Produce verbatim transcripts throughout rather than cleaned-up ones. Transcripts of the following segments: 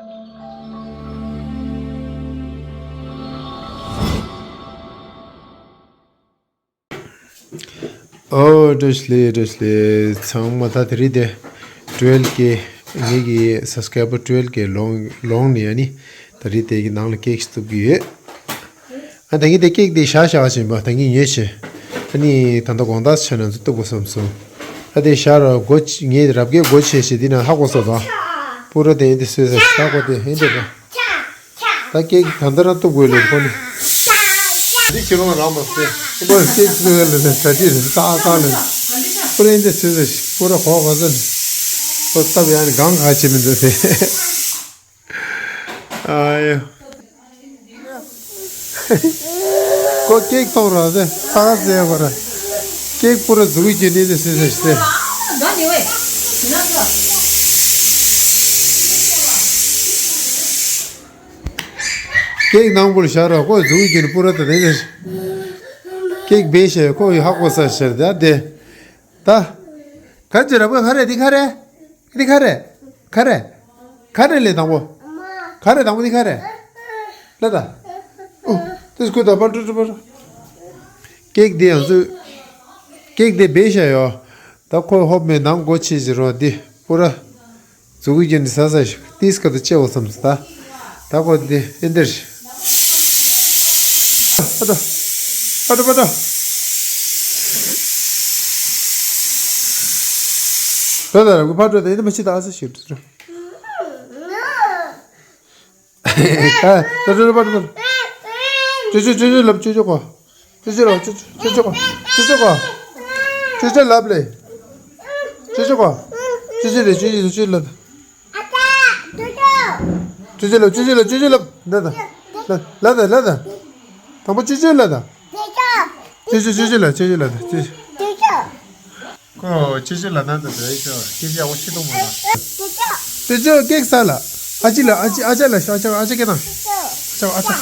ཨོ་བཀྲ་ཤིས་བདེ་ལེགས། བཀྲ་ཤིས་བདེ་ལེགས། ཚང་མ་ད་དེ་རིང་དེ་twelve K། ངེད་ཀྱི་subscriber twelve K ལོངས་ལོངས་ནས་ཨ་ནི་ད་རིང་དེ་གི་ནང་ལ་ཀེག་ཞིག་གཏུབ་ཀྱི་ཡོད། ཨ་ད་གིན་དེ་ཀེག་དེ་བཞག་བཞག་བཞིན་པ་ད་གིན་ཉོས་བྱས། ཨ་ནི་ད་ལྟ་དགོང་དག་ཆ་ནང་ཚོ་གཏུབ་དགོས་བསམ་སོང་། ཨ་དེ་བཞག་ར་སྒོ་ཕྱེ། ངས་རབ་རྒྱས་སྒོ་ཕྱེ་བྱས་དེ་ན་ཧ་གོ་སོང་ད། པུ་ར་དེ་ཡིན་དེ་སོས་ས་ཞིག་ད་གོ་དེ་ཡིན་དེ་ད། ད་ཀེག་ད་ལྟ་རང་གཏུབ་དགོས་ལེ་ཁོ་ནི། འདི་ཁྱེད་རང་རང་མ་ཟེར། ཁོ་ཀེག་གཏུབ་ཡ་ལ་ནི་གྲ་སྒྲིག་རེད་ཏག་ཏག་ལ། པུ་ར་ཡིན་དེ་སོས་ས་ཞིག་པུ་ར་གོ་ག་ས་ནི། ཁོ་སྟབས་ཡག་ནི་གང་ག་བྱེད་མི་འདུག་དེ། ཨ་ཡོ། ཁོ་ཀེག་གཏོང་རོགས་ཟེར་ས་ག་ཟེར་བ་ར། ཀེག་པུ་ར་མཛུ་གུ་གྱོན་ནི་ཟེར་ཟེར་ཟེར། ཀེག་ནང་པུ་ར་བཞག་རོགས། ཁོ་མཛུ་གུ་གྱོན་པུ་ར་ད་དེ་ཟེར། ཀེག་སྦས་བྱས་ཁོ་ཡི་ཧ་གོ་ས་ཟེར་ད་དེ། ད། ག་ཅི་ར་བོ་ག་རེ་འདི་ག་རེ། འདི་ག་རེ། ག་རེ། ག་རེ་ལས་དང་པོ། ག་རེ་དང་པོ་འདི་ག་རེ། ལ་ད། ཨོ། དེ་སྐུ་ད་པར་ཏྲུ་ཏྲུ་པར། ཀེག་འདི་ཡང་ཚུ། ཀེག་འདི་སྦས་བཞག་ཡོད། ད་ཁོ་ཧོབ་མེད་ནང་སྒོ་ཕྱེ་ཅི་རོ་འདི་པུ་ར། མཛུ་གུ་གྱོན་ནི་ཟ་ཟ་ཞིག་ཏིས་ཀ་ཏུ་ཅེ་འོ་བསམ་སོང་ད། ད་ཁོ་འདི་ཨེ་འདིར། ཨ་ཏོ། ཨ་ཏོ་པ་ཏོ། ད་ད་ར་གུ་ཕ་ཏོ་དེ་ནི་མ་ཕྱི་ད་ཨ་ས་ཞིག་ཏུ། ཨ་ད་ཏོ་པ་ཏོ་པ་ཏོ། ཅོ་ཅོ་ཅོ་ཅོ་ལབ་ཅོ་ཅོ་གོ། ཅོ་ཅོ་ལབ་ཅོ་ཅོ་ཅོ་ཅོ་གོ། ཅོ་ཅོ་གོ། ཅོ་ཅོ་ལབ་ལེ། ཅོ་ཅོ་གོ། ཅོ་ཅོ་ལེ་ཅོ་ཅོ་ལེ་ཅོ་ཅོ་ལབ། ཅོ་ཅོ་ལབ། ཅོ་ཅོ་ལབ། ཅོ་ཅོ་ལབ། ལ་ད། ལ་ད་ལ་ད། དང་པོ་ཅོ་ཅོ་ལ་ད། ཅོ་ཅོ་ཅོ་ཅོ་ལ། ཅོ་ཅོ་ལ་ད། ཅོ་ཅོ། ཁོ་ཅོ་ཅོ་ལ་ད་ད་ད་ཅོ་ཅོ་སྐད་ཆ་འོ་ཤི་ཏོ་མ་ད། ཅོ་ཅོ་ཀེག་ས་ལ། ཨ་ཅི་ལ་ཨ་ཅི་ཨ་ཅག་ལ་ཤོ་ཨ་ཅག་ཨ་ཅག་སྐད་དང་། ཨ་ཅག་ཨ་ཅག་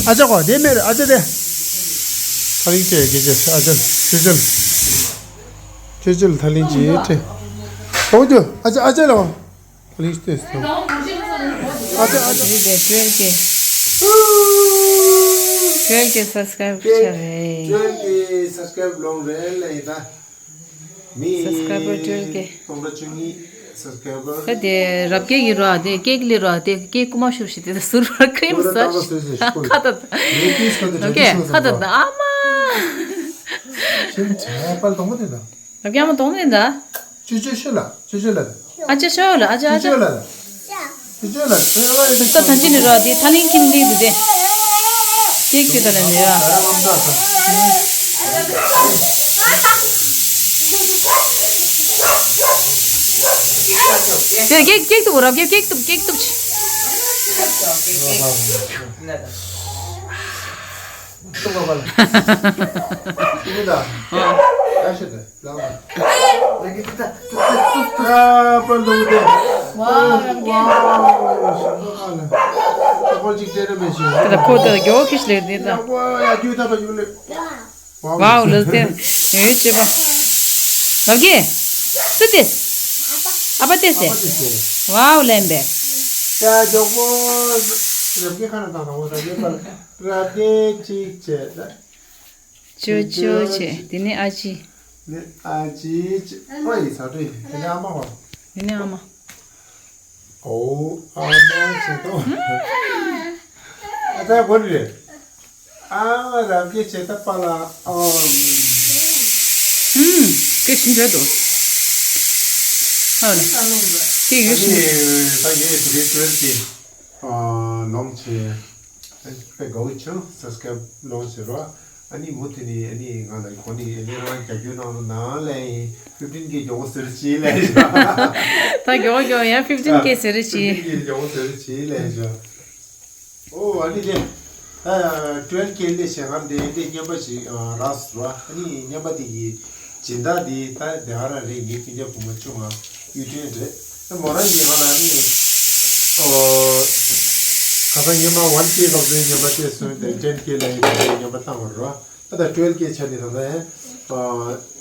ཨ་ཅག་གོ་དེ་མེད་རེད་ཨ་ཅག་དེ། ཐ་ལིང་ཅེ་སྐད་ཆ་ཨ་ཅག་ཅོ་ཅོ། ཅོ་ཅོ་ལ་ཐ་ལིང་ཅེ་ཡེ་ཏྲེ། ཨོ་ཅོ་ཨ་ཅག་ཨ་ཅག་ལ་བ། ཨ་ལིང་ཏེ་སྟོན། ཨ་ཅག་ཨ་ཅག་རེད་པས། ཊུ་ཝེལ་ཀེ། ཊུ་ཝེལ་ཀེ་སབ་སི་ཀ་རའིབ་ཆགས་རེད། ཊུ་ཝེལ་ཀེ་སབ་སི་ཀ་རའིབ་ལོངས་རེད་ལ་ཡིན་ད། མི་སབ་སི་ཀ་རའིབ་བར་ཊུ་ཝེལ་ཀེ། སྟོང་ཕྲག་བཅུ་གཉིས་སབ་སི་ཀ་རའིབ་བར། ད་དེ་རབ་རྒྱས་ཀྱི་རོ་ཨ་དེ་ཀེག་ལི་རོ་ཨ་དེ་ཀེག་རྐུ་མ་ཤོར་ཞིག་དེ་ཟུར་བར་ཁྲིམ་ཟ་ཁ་ད་ད། ལེ་ཀིས་ཁ་ད་ད་ཀེ་ཀིས་ཁ་ཁ་ད་ད་ད་ཨ་མ། ཁྲིམ་བྱས་པར་གཏོང་མ་དེ་ད། རབ་རྒྱས་མ་གཏོང་མེད་ད། ཅོ་ཅོ་ཤོད་ལ། ཅོ་ཅོ་ལ། ཨ་ཅག་ཤོད་ལ། ཨ་ཅག་ཨ་ཅག་ཅོ་ཅོ་ལ། ཅོ་ཅོ་ལ། ད་ད་ཅི་ནི་རོ་དེ་ཐ་ལིང་ཁྱིམ་ལིང་དུ་དེ། ཀེག་ཅོ་ད་ལ་ནི་ར། དེ་ཀེག་ཀེག་ཏུ་རབ་ཀེག་ཀེག་ཏུ་ཀེག་ཏུ་ཆི། ཏུ་པ་པ་ལ། ཏུ་པ་ལ། ཨ་ཤི་ཏུ། ལ་བ། ལ་གི་ཏུ་ཏ་ཏུ་ཏ་ཏུ་ཏ་པ་ལུ་ཏེ། ཝའོ། ཝའོ། ཤ་ཏོ་ཁ་ལ། ཏ་པོ་ཅིག་ཏེ་ན་མེ་ཤི། ཏ་ཁོ་ཏ་གྱོ་ཁིཤ་ལེ་ཏེ་ཏ། ཝའོ་ཡ་ཏུ་ཏ་པ་ཡུ་ལེ། ཝའོ་ལ་ཏེ། ཨེ་ཅེ་པ། ལབ་ཀྱེ། སུ་ཏེ། ཨ་པ་ཏེ་སེ། ཝའོ་ལེན་པེ། ཡ་ཇོག་པོ། རབ་ཀྱེ་ཁ་ན་ཏང་ཏང་བོ་ཏ་ཡེ་པ་ལ། རབ་ཀྱེ་ཅིག་བྱས་ཏ། ཅོ་ཅོ་བྱས། དེ་ནས་ཨ་ཅི། ནི་ཨ་ཅི་ཅི། ཨ་ཡི་ས་ཏྲི། དེ་ནས་ཨ་མ་བ། དེ་ནས་ཨ་མ། ཨོ་ཨ་མ་བྱེད་དོ། ཨ་ད་གོ་རེད། ཨ་རབ་ཀྱེ་བྱེད་ད་པ་ལ་ཨོ། ཧུམ། སྐད་ཆེན་པོ་འདུག་ཧ་ལ། སྐད་ཡོད་ཤིང་། ད་ངས་དེ་རིང་ཊུ་ཝེལ་ཀེ་ལོངས་བྱས། དཔེ་དགའ་བོ་བྱུང་། སབ་སི་ཀ་རའིབ་ལོངས་བྱས་རོགས། ཨ་ནི་མུ་མཐུད་ནས་ཨ་ནི་ང་ལ་གོ་ནི་ཨ་ནི་རང་རྒྱབ་སྐྱོར་གནང་རོགས་གནང་ལེ། ཕིབ་ཊིན་ཀེ་མགྱོགས་པོ་ཟེར་བྱས་ལེ། ད་མགྱོགས་མགྱོགས་ཡང་ཕིབ་ཊིན་ཀེ་ཟེར་བྱས། ཕིབ་ཊིན་ཀེ་མགྱོགས་པོ་ཟེར་བྱས་ལེ་ཞོ། ཨོ་ཨ་ནི་དེ། ད་ཊུ་ཝེལ་ཀེ་ལས་གཞན་ཁར་དེ་འདྲའི་རྔན་པ་ཞིག་རག་སོང་ར། ཨ་ནི་རྔན་པ་དེ་གི་སྦྱིན་བདག་དེ་ད་དེ་ག་རང་རེད། ངའི་སྤུན་ཀྱག་བུ་མོ་ཆུང་ང་གཡུ་སྒྲོན་རེད། ད་མོ་རང་གིས་ང་ལ་ཨ་ནི་ཨོ་ཁ་སང་ཉི་མ་ཝན་ཀེ་སྐབས་སུ་རྔན་པ་སྤྲད་སོང་། དེ་ཊེན་ཀེ་ལ་ཡི་རྔན་པ་བཏང་བ་རེད། ད་ད་ཊུ་ཝེལ་ཀེ་ཆགས་ནས་ད་ད་ཡང་ཨ་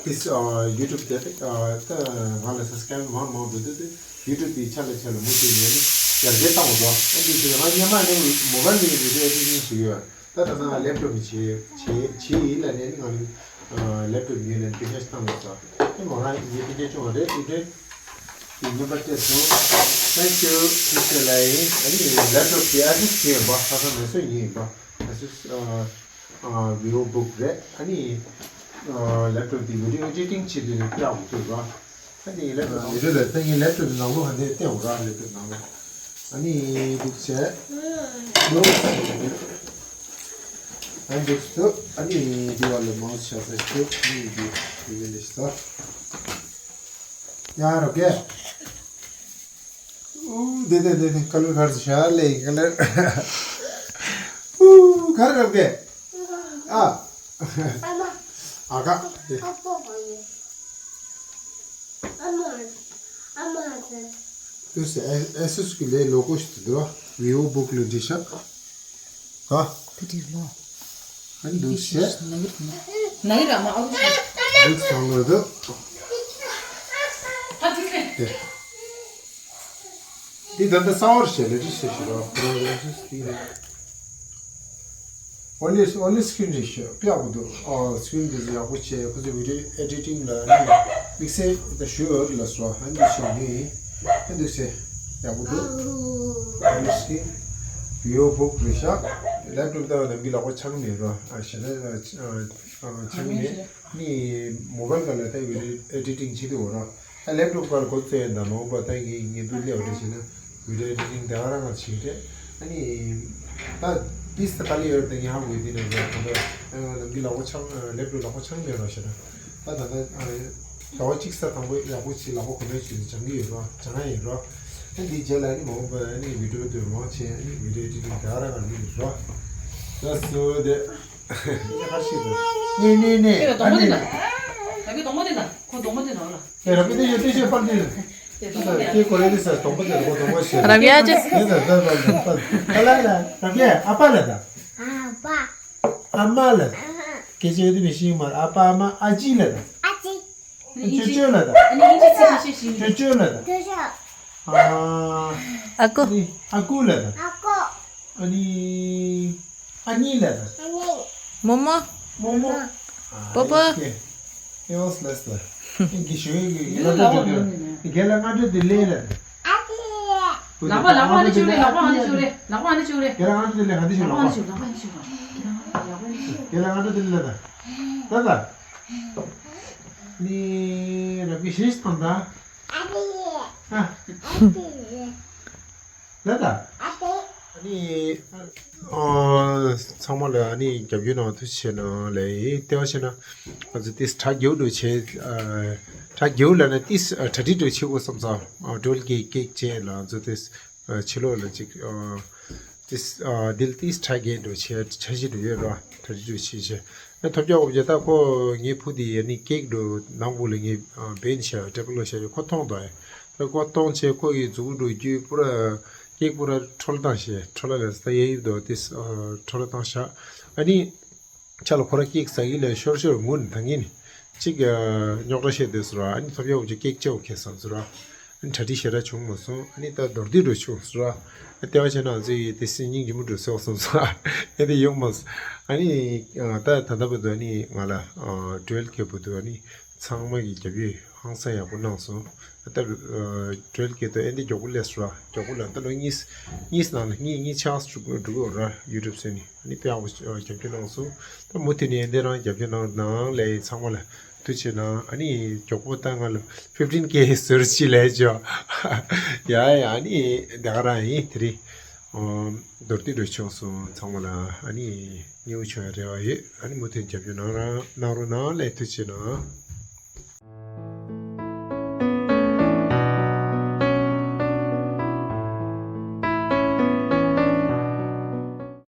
ཏིས་ཨ་ཡུ་ཊུབ་དེ་ད་ཨ་ད་ང་ལ་སབ་སི་ཀ་རའིབ་མང་མང་འགྲོ་དུས་དེ་ཡུ་ཊུབ་དེ་ཆ་ལ་ཆ་ལ་མུ་མཐུད་ནས་ནི་ ཡར་རྒྱས་བཏང་བ་རོ། ཨ་འདི་དེ་ང་སྔོན་མ་ནས་མོ་བལ་ནས་བི་ཌི་ཡོ་ཨེ་ཌི་ཊིང་བྱེད་ཀྱི་ཡོད། ད་ད་ལྟ་ང་ལེབ་ཊོབ་ནས་བྱེད་བྱེད་བྱེད་ཡིན་ལབ་ནས་ང་ལེབ་ཊོབ་ཉོས་ནས་དེ་འདྲ་ཞིག་བཏང་ཡོད་ས། ཨེ་མོ་རང་ཡིན་དེ་འདྲ་བྱུང་བ་རེད། དེ་འདྲ་དེ་ཉིན་པ་སྤྲད་སོང་། Thank you teacher ལ་ཡིན། ཨ་ནི་ལེབ་ཊོབ་དེ་ཨ་སུ་སི་ཡིན་པ། ཁ་སང་མེ་སོ་ཡིན་པ། ཨ་སུ་སི་ཨ་ཨ་བི་ཝོ་བུག་རེད། ཨ་ནི་ཨ་ལེབ་ཊོབ་དེ་བི་ཌི་ཡོ་ཨེ་ཌི་ཊིང་བྱེད་དུས་ནས་སྤྲད་དགོས་ཐུག་ར། ཨ་ནི་ལེབ་ཊོབ་ནང་ལོགས་ལ་ད་ངས་ལེབ་ཊོབ་ནང་ལོགས་ཧ་འདི་བལྟས་འོ་ར། ལེབ་ཊོབ་ནང་ལོགས་ཨ་ནི་འདུག་བྱས། ཨ་འདུག་སུ་ཨ་ནི་འདི་བ་ལ་མང་ཆ་ས་ཤོད་ནི་འདི་འདི་ལས་ས། ཡ་རོགས་གེ། ཨུ་དེ་དེ་དེ་དེ་ཀ་ལར་ག་རེ་ཤ་ལེ་ཀ་ལར། ཨུ་ག་རེ་རོགས་གེ། ཨ། ཨ་མ། ཨ་ཀ་དེ། ཨ་པོ་ག་ཡེ། ཨ་མ། ཨ་མ་དེ། དུ་སེ་ཨེ་ཨེ་སུ་སི་ཀི་ལེ་ལོ་ཀོ་ཤི་དུ་དུ་བི་ཝོ་བུག་ལེ་འདི་ཤ། ག། དེ་དེ་ལོ། ཨ་འདུག་སེ། ནག་ར་མ་ཨ་རུ་ཤ། འདུག་སང་ལོ་དུ། ད་དེ་ཁེ། དེ། འདི་ད་ལྟ་གསང་བར་བྱས་ལེ་ཏི་ཤ་ཞུ་ར། ཁོ་རང་ཡང་སུ་སི་ཀི་ལེ། Only only screen ratio དཔེ་ཡག་པོ་འདུག་ཨ་screen དེ་ཚོ་ཡག་པོ་བྱས། ཁོ་ཚོ་video editing ལ་ནི་དམིགས་བསལ་ད་ཞུ་འོས་ལ་སོ། ཨ་འདི་ཞུ་ནི་ཨ་འདུག་སེ་ཡག་པོ་འདུག Only screen view book རེད་ཤག་ལེབ་ཊོབ་ལྟ་བ་ནམ་གྱི་ལག་པ་འཆང་མེད་རོ། ཨ་ཞེ་ན་འཆང་མེད་ནི་མོ་བལ་ག་ལ་ད་video editing བྱེད་དུ་འོ་རོ། ཨ་ལེབ་ཊོབ་སྒང་ལ་གོ་ཚོད་ཡོད་ད་ནོ་བ། ད་ངས་ངས་འདུག་ལེ་བ་འདྲ་བྱས་ན་བི་ཌི་ཡོ་ཨེ་ཌི་ཊིང་དེ་ག་རང་ང་བྱེད་རེད། ཨ་ནི་ད་ཏིས་ད་ག་ལེ་ཡོད་དེ་ངས་ཧ་གོ་ཡོད་དེ་ནས་ད་ད་ནམ་གྱི་ལག་པ་འཆང་ལེབ་ཊོབ་ལག་པ་འཆང་མེད་རོ་ཞེ་ན། ད་ད་ད་ཟླ་བ་གཅིག་ས་དང་པོ་ཡག་པོ་བྱེད། ལག་པ་གོ་མེད་བྱེད་ནས་སྦྱང་གི་ཡོད་རོ། སྦྱང་ཡ་ཡིན་རོ། ཨ་འདིའི་རྗེས་ལ་ཨ་ནི་མ་འོངས་པ་ཨ་ནི་བི་ཌི་ཡོ་དེ་མང་ཆེ་ཨ་ནི་བི་ཌི་ཡོ་ཨེ་ཌི་ཊིང་དེ་ག་རང་ང་འགྲོ་གི་རོ། ད་སུ་དེ། ནེ་ནེ་ནེ། དེ་ལ་གདོང་པ་དེ་ན། ད་གི་གདོང་པ་དེ་ན། ཁོ་གདོང་པ་དེ་ན་ལ། ཨེ་ར་པི་དེ་ཡོད་དེ་ཤེས་པར་དེ། དེ་གདོང་པ་དེ་ན། ཁྱེད་ཀོ་རེ་དེ་ས་གདོང་པ་དེ་ལ་ཁོ་གདོང་པ་ཤེས། རབ་ཡ་ཅེ། ཨེ་ད་ད་ད་ད་ད་ལ་ལ་རབ་ཡ་ཨ་པ་ལ་ད། ཨ་པ། ཨ་མ་ལ་ད། སྐད་ཆ་ཡོད་དེ་མི་ཤེས་མ། ཨ་པ་ཨ་མ་ཨ་ཅི་ལ་ད། ཨ་ཅི། ཅོ་ཅོ་ལ་ད། ཨ་ནི་ཨིན་ཇི་ཚིག་ཤེས་ཤེས། ཅོ་ཅོ་ལ་ད། ཅོ་ཅོ། ཨ། ཨ་ཀུ། ཨ་ནི་ཨ་ཀུ་ལ་ད། ཨ་ཀུ། ཨ་ནི། ཨ་ནི་ལ་ད། ཨ་ནི། མོ་མོ། མོ་མོ། པོ་པོ། ཨེ་ཡོས་ལས་ད། ཨེ་གི་ཞོ་ཡི་གི་ལ་ད་ད་ད། གེ་ལ་ང་ད་དེ་ལེ་ལ་ད། ཨ་ཏི། ལག་པ་ལག་པ་ཨ་ནི་ཅོ་རེ། ལག་པ་ཨ་ནི་ཅོ་རེ། ལག་པ་ཨ་ནི་ཅོ་རེ། གེ་ལ་ང་ད་དེ་ལེ་ང་ད་ཞོ་ལག་པ། ལག་པ་ཨ་ནི་ཅོ་རེ། ལག་པ་ཨ་ནི་ཅོ་རེ། གེ་ལ་ང་ད་དེ་ལེ་ད། ད་ད། ནི་རབ་གི་ཤེས་སྟོན་ད། ཨ་ཏི། ཨ། ཨ་ཏི། ལ་ད། ཨ་ནི། ཨ། ཚང་མ་ལ་ཨ་ནི་རྒྱབ་སྐྱོར་གནང་བ་ཐུགས་རྗེ་ཆེ་གནང་ལེ། ལྟེ་བ་བྱས་ན་ང་ཚོ་ཏིས་གྲ་རྒྱུག་འགྲོ་བྱེད། ཨ། གྲ་རྒྱུག་ལ་ནི་ཏིས་གྲ་སྒྲིག་འགྲོ་བྱེད་དགོས་བསམ་ཙང་། ཨ། སྒྲོལ་གྱི་ཀེག་བྱས་ལ་ང་ཚོ་ཏིས་ཕྱི་ལོགས་ལ་ཅིག་ཨ། ཏིས། ཨ། འདིར་ཏིས་གྲ་རྒྱུག་འགྲོ་བྱེད་འཆར་གཞི་འགྲོ་ཡོད་ར། གྲ་སྒྲིག་འགྲོ་བྱེད་བྱས། ཨ། ཐོབ་རྒྱག་འོབ་རྒྱག་ད་ཁོ་ངའི་བུ་དེ་ཡ་ནི་ཀེག་འགྲོ་ནང་བུ་ལ་ངའི་བེན་བྱས་ཊེ་བལ་ལ་བྱས་ཁོ་མཐོང་དོ་ཨེ། ད་ཁོ་གཏོང་བྱས་ཁོ་གི་མཛུབ་གུ་འགྲོ་རྒྱུ་པུ་ར་ཀེག་པུ་ར་འཕྲོ་བརླག་བཏང་ཤེས། འཕྲོ་བརླག་ལས་ད་གཡས་གཡོན་དུ་ཏིས་འཕྲོ་བརླག་བཏང་ཤག་ཨ་ནི་ཆ་ལ་ཁོ་ར་ཀེག་ཟ་གི་ལས་ཤོར་ཤོར་ངུ་ནི་ད་ངེས་ནི་གཅིག་རྙོག་དྲ་བཤད་དེ་ཟེར་བ། ཨ་ནི་ཐོབ་ཡ་འོབ་ཀྱི་ཀེག་ཅེའོ་ཁེ་སང་ཟེར་བ། ཨ་ནི་གྲ་སྒྲིག་ཞེ་དྲག་བྱུང་མ་སོང་། ཨ་ནི་ད་མདོར་བསྡུས་འགྲོ་བྱུང་ཟེར་བ། ཨ་ལྟེ་བ་བྱས་ན་ང་ཚོ་ཡི་དེ་སྲིད་སྙིང་རྗེ་མོ་འགྲོ་ཟེར་བ་སོང་ཟེར་བ། ཨ་དེ་ཡོང་མ་སོང་། ཨ་ནི་ད་ད་ལྟ་བར་དུ་ཨ་ནི་ང་ལ་ཊུ་ཝེལ་ཀེ་བར་དུ་ཨ་ནི། ཚང་མ་གི་རྒྱབ་ཡོད་ཧང་སང་ཡག་པོ་གནང་སོང་། ད་ཊུ་ཝེལ་ཀེ་དང་ཨེ་འདི་མགྱོགས་པོ་སླེབས་སོང་ར། མགྱོགས་པོ་ལ་ད་ལོ་གཉིས་གཉིས་ནང་ལ་གཉིས་གཉིས་ཆགས་འགྲོ་གི་ཡོད་ར། ཡུ་ཊུབ་ཟེར་ནས་ཨ་ནི་དཔེ་ཡག་པོ་རྒྱབ་སྐྱོར་གནང་སོང་། ད་མུ་མཐུད་ནས་ཨེ་འདི་རང་རྒྱབ་སྐྱོར་གནང་གནང་ལས་ཚང་མ་ལ་ཐུགས་རྗེ་གནང་། ཨ་ནི་མགྱོགས་པོ་ད་ང་ལ་ཕིབ་ཊིན་ཀེ་ཟུར་གཅིག་ལས་ཅོ། ཡ་ཡ་ཨ་ནི་དེ་ག་རང་ཡིན་དེ་རིང་། མདོར་བསྡུས་འགྲོ་ཆོག་སོང་། ཚང་མ་ལ་ཨ་ནི་མཉེས་པོ་བྱུང་ཡ་རེ་བ་ཡོད། ཨ་ནི་མུ་མཐུད་རྒྱབ་སྐྱོར་གནང་ར་གནང་རོགས་གནང་ལས་ཐུགས་རྗེ་གནང་།